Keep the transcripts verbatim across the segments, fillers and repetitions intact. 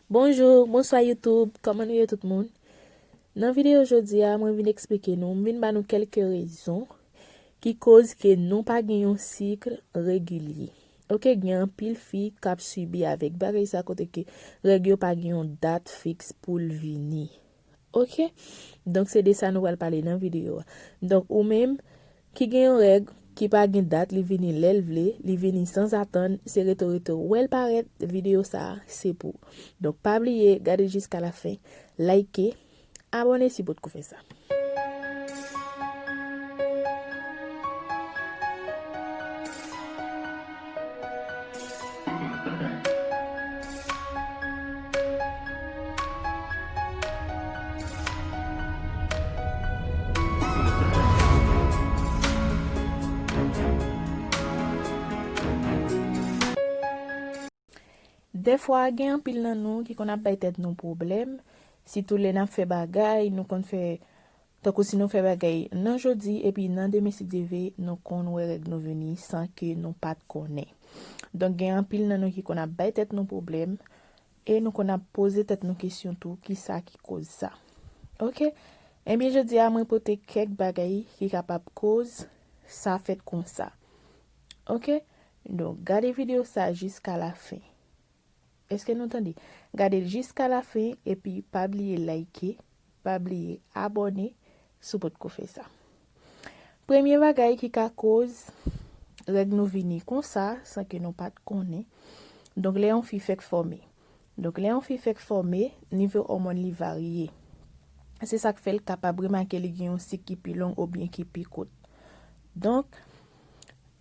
Bonjou, bonswa YouTube, kòman nou ye tout moun? Nan videyo jodi a, mwen vin eksplike nou, m vin ba nou kèlke rezon ki koz ke nou pa gen yon sik regilye. Oke, gen anpil fi k ap sibi avèk bagay sa kote ke règ yo pa gen yon dat fiks pou l vini. Oke? Donk se de sa nou pral pale nan videyo a. Donk ou menm ki gen yon règ ki pa gen dat, li vini lè l vle, li vini sanzatann, se rete w rete w wè l parèt, videyo sa a se pou ou. Donk pa bliye gade jiska la fen, like, abòne si w potko fè sa. Dèfwa, gen anpil nan nou ki konn ap bay tèt nou pwoblèm, sitou lè n ap fè bagay, nou konn fè, tankou si nou fè bagay nan jodi, epi nan demen, si Dye vle, nou konn wè règ nou vini san ke nou pa t konnen. Donk, gen anpil nan nou ki konn ap bay tèt nou pwoblèm, e nou konn ap poze tèt nou kesyon tou, kisa ki koz sa? Oke? Ebyen, jodi a, mwen pote kèk bagay ki kapab koz sa fèt konsa. Oke? Donk, gade videyo sa jiska la fen. Èske nou tande? Gade l jiska la fen, epi pa bliye like, pa bliye abòne si w potko fè sa. Premye bagay ki ka koz règ nou vini konsa, san ke nou pa t konnen. Donk, lè yon fi fèk fòme. Donk, lè yon fi fèk fòme, nivo òmòn li varye. Se sa k fè l kapab remake li gen yon sik ki pi long oubyen ki pi kout. Donk,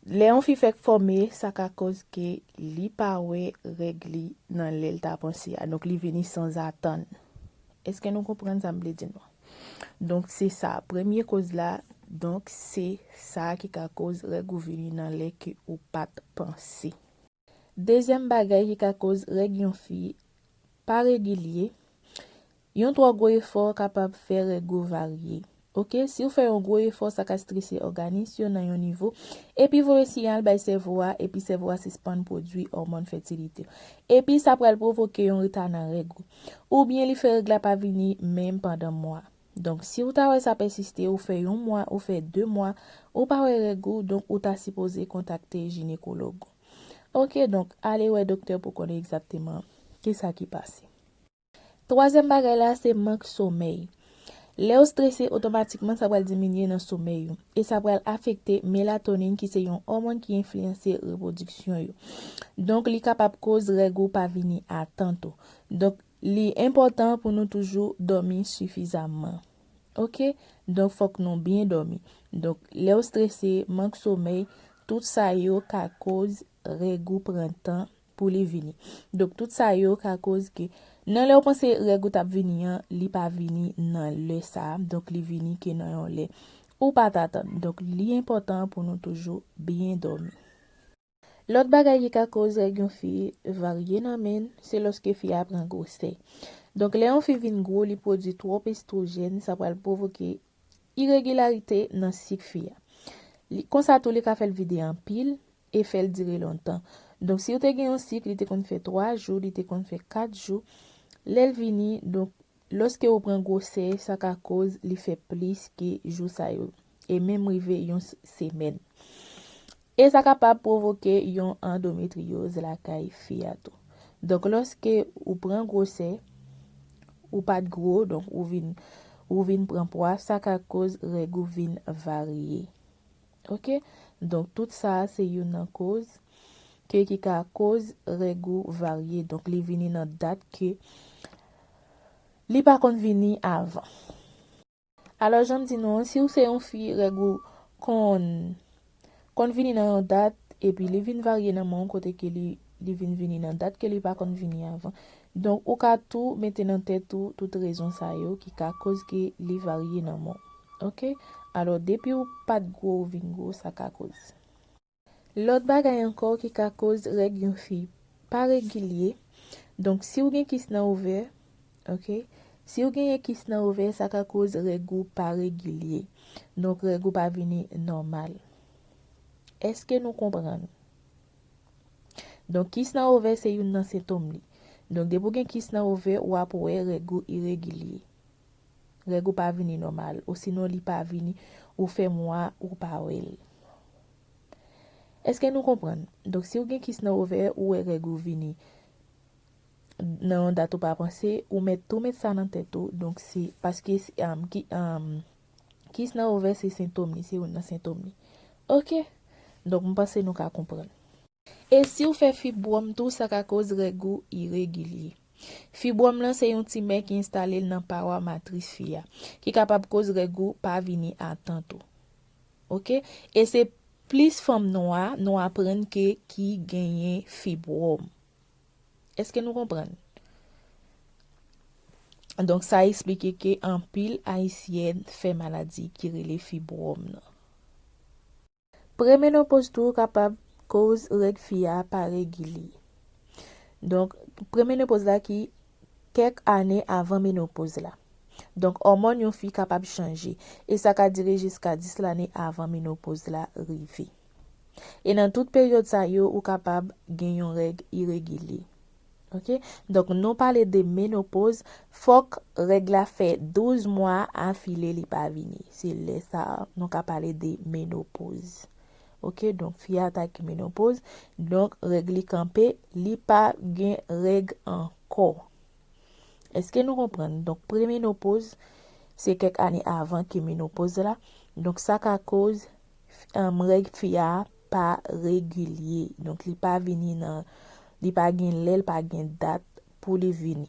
lè yon fi fèk fòme, sa ka koz ke li pa wè règ li nan lè l ta panse a. Donk, li vini sanzatann. Èske nou konprann sa m vle di nou? Donk, se sa. Premye koz la, donk, se sa ki ka koz règ ou vini nan lè ke ou pa t panse. Dezyèm bagay ki ka koz règ yon fi pa regilye, yon twò gwo efò kapab fè règ ou varye. Oke, si w fè yon gwo efò, sa ka strese òganis yo nan yon nivo, epi voye siyal bay sèvo a, epi sèvo a sispann pwodui òmòn fètilite. Epi sa pral pwovoke yon reta nan règ ou. Oubyen li fè règ la pa vini menm pandan mwa. Donk, si w ta wè sa pèsiste, ou fè yon mwa, ou fè de mwa, ou pa wè règ ou, donk ou ta sipoze kontakte jinekològ ou. Oke, donk, ale wè doktè pou konnen egzakteman kisa ki pase. Twazyèm bagay la, se mank somèy. Lè w strese, otomatikman sa pral diminye nan somèy ou. E sa pral afekte melatonin ki se yon òmòn ki enfliyanse repwodiksyon yo. Donk, li kapab koz règ ou pa vini a tan tou. Donk, li enpòtan pou nou toujou dòmi sifizamman. Oke? Donk, fòk nou byen dòmi. Donk, lè w strese, mank somèy, tout sa yo ka koz règ ou pran tan pou li vini. Donk, tout sa yo ka koz ke nan lè w panse règ ou t ap vini an, li pa vini nan lè sa a. Donk, li vini ke nan yon lè ou pa t atann. Donk, li enpòtan pou nou toujou byen dòmi. Lòt bagay ki ka koz règ yon fi varye nan men, se lòske fi a pran gwosè. Donk, lè yon fi vin gwo, li pwodui twòp estwojèn, sa pral pwovoke iregilarite nan sik fi a. Li, konsa tou, li ka fè l vide anpil e fè l dire lontan. Donk, si w te gen yon sik, li te konn fè twa jou, li te konn fè kat jou. Lè l vini, donk, lòske ou pran gwosè, sa ka koz li fè plis ke jou sa yo. E menm rive yon s-, semèn. E sa kapab pwovoke yon andometriyoz lakay fi a tou. Donk, lòske ou pran gwosè, ou pa t gwo, donk ou vin, ou vin pran pwa, sa ka koz règ ou vin varye. Oke? Donk, tout sa a se youn nan koz ke ki ka koz règ ou varye. Donk, li vini nan dat ke li pa konn vini avan. Alò, jan m di nou an, si w se yon fi, règ ou konn, konn vini nan yon dat, epi li vin varye nan men w, kote ke li, li vin vini nan dat ke li pa konn vini avan. Donk, ou ka tou mete nan tèt ou tout rezon sa yo ki ka koz ke li varye nan men w. Oke? Alò, depi w pa t gwo, ou vin gwo, sa ka koz. Lòt bagay ankò ki ka koz règ yon fi pa regilye. Donk, si w gen kis nan ovè, oke, si w genyen kis nan ovè, sa ka koz règ ou pa regilye. Donk, règ ou pa vini nòmal. Èske nou konprann? Donk, kis nan ovè se youn nan sentòm li. Donk, depi w gen kis nan ovè, w ap wè règ ou iregilye. Règ ou pa vini nòmal, osinon li pa vini, ou fè mwa, ou pa wè l. Èske nou konprann? Donk, si w gen kis nan ovè, ou wè règ ou vini nan yon dat ou pa panse, ou mèt tou met sa nan tèt ou. Donk, se paske, um, ki, um, kis nan ovè se sentòm li, se youn nan sentòm li. Oke? Donk, m panse nou ka konprann. E si w fè fibwòm tou, sa ka koz règ ou iregilye. Fibwòm lan se yon timè ki enstale l nan pawa matris fi a, ki kapab koz règ ou pa vini a tan tou. Oke? E se plis fanm nwa nou aprann ke ki genyen fibwòm. Èske nou konprann? Donk, sa eksplike ke anpil Ayisyèn fè maladi ki rele fibwòm nan. Premenopoz tou kapab koz règ fi a pa regilye. Donk, premenopoz la ki kèk ane avan menopoz la. Donk, òmòn yon fi kapab chanje, e sa ka dire jiska dis lane avan menopoz la rive. E nan tout peryòd sa yo, ou kapab gen yon règ iregilye. Oke? Donk, nou pale de menopoz, fòk règ la fè douz mwa afile li pa vini. Se lè sa a, nou ka pale de menopoz. Oke? Donk, fi a atake menopoz, donk, règ li kanpe, li pa gen règ ankò. Èske nou konprann? Donk, premenopoz, se kèk ane avan ke menopoz la. Donk, sa ka koz, um, règ fi a pa regilye. Donk, li pa vini nan, li pa gen lè, li pa gen dat pou li vini.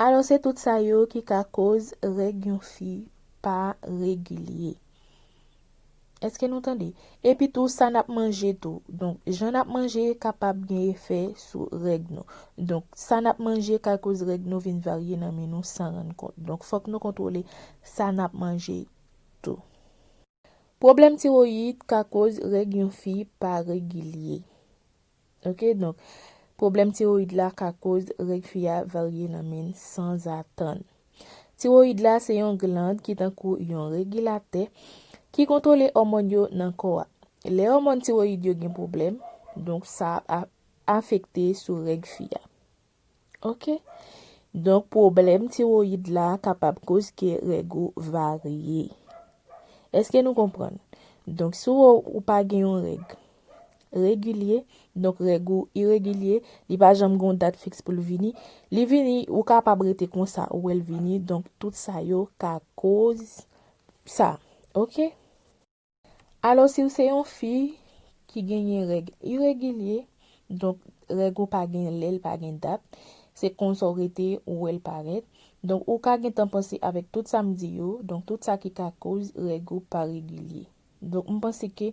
Alò, se tout sa yo ki ka koz règ yon fi pa regilye. Èske nou tande? Epi tou, sa n ap manje tou. Donk, jan n ap manje kapab gen efè sou règ nou. Donk, sa n ap manje ka koz règ nou vin varye nan men nou san rann kont. Donk, fòk nou kontwole sa n ap manje tou. Pwoblèm tiwoyid ka koz règ yon fi pa regilye. Oke, donk, pwoblèm tiwoyid la ka koz règ fi a varye nan men n sanzatann. Tiwoyid la se yon glann ki tankou yon regilatè ki kontwole òmòn yo nan kò a. Lè òmòn tiwoyid yo gen pwoblèm, donk sa ap afekte sou règ fi a. Oke? Donk, pwoblèm tiwoyid la kapab koz ke règ ou varye. Èske nou konprann? Donk, si w, ou pa gen yon règ regilye, donk règ ou iregilye, li pa janm gen yon dat fiks pou l vini, li vini, ou kapab rete konsa, ou wè l vini, donk tout sa yo ka koz sa. Oke? Alò, si w se yon fi ki genyen règ iregilye, donk règ ou pa gen lè, l pa gen dat, se konsa w rete, ou wè l parèt. Donk, ou ka gentan panse avèk tout sa m di yo, donk tout sa ki ka koz règ ou pa regilye. Donk, m panse ke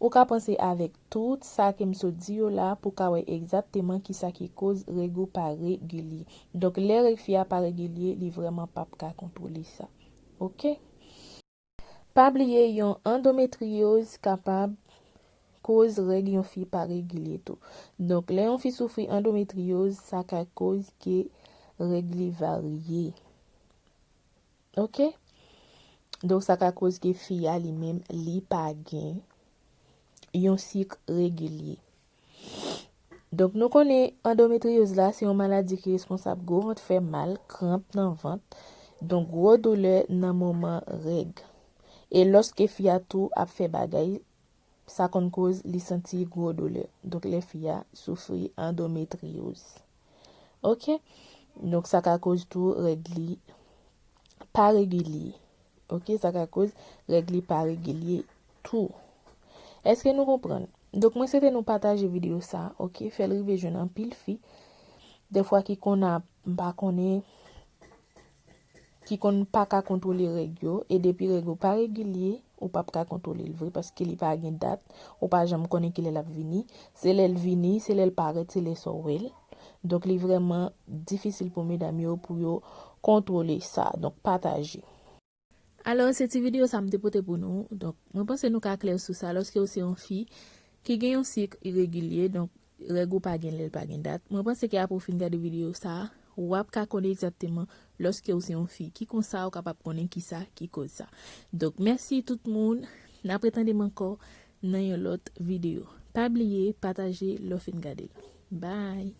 ou ka panse avèk tout sa ke m sot di yo la pou w ka wè egzakteman kisa ki koz règ ou pa regilye. Donk, lè règ fi a pa regilye, li vrèman p ap ka kontwole sa. Oke? Pa bliye, yon andometriyoz kapab koz règ yon fi pa regilye tou. Donk, lè yon fi soufri andometriyoz, sa ka koz ke règ li varye. Oke? Donk, sa ka koz ke fi a li menm, li pa gen yon sik regilye. Donk, nou konnen andometriyoz la, se yon maladi ki responsab gwo vant fè mal, kranp nan vant, donk gwo doulè nan moman règ. E lòske fi a tou ap fè bagay, sa konn koz li santi gwo doulè. Donk, lè fi a soufri andometriyoz. Oke? Donk, sa ka koz tou règ li pa regilye. Oke, sa ka koz règ li pa regilye tou. Èske nou konprann? Donk, mwen swete nou pataje videyo sa, oke? Fè l rive jwenn anpil fi. Defwa ki konn ap, m pa konnen, ki konn pa ka kontwole règ yo, e depi règ ou pa regilye, ou p ap ka kontwole l vre, paske li pa gen dat, ou pa janm konnen kilè l ap vini. Se lè l vini, se lè l parèt, se lè sa w wè l. Donk, li vrèman difisil pou medam yo, pou yo kontwole sa. Donk, pataje. Alò, se ti videyo sa m te pote pou nou. Donk, mwen panse nou ka klè sou sa. Lòske w se yon fi ki gen yon sik iregilye, donk règ ou pa gen lè l pa gen dat, mwen panse ke apre w fin gade videyo sa, w ap ka konnen egzakteman lòske w se yon fi ki konsa, ou kapab konnen kisa ki koz sa. Donk, mèsi tout moun. N ap retande m ankò nan yon lòt videyo. Pa bliye pataje lè w fin gade l. Bye!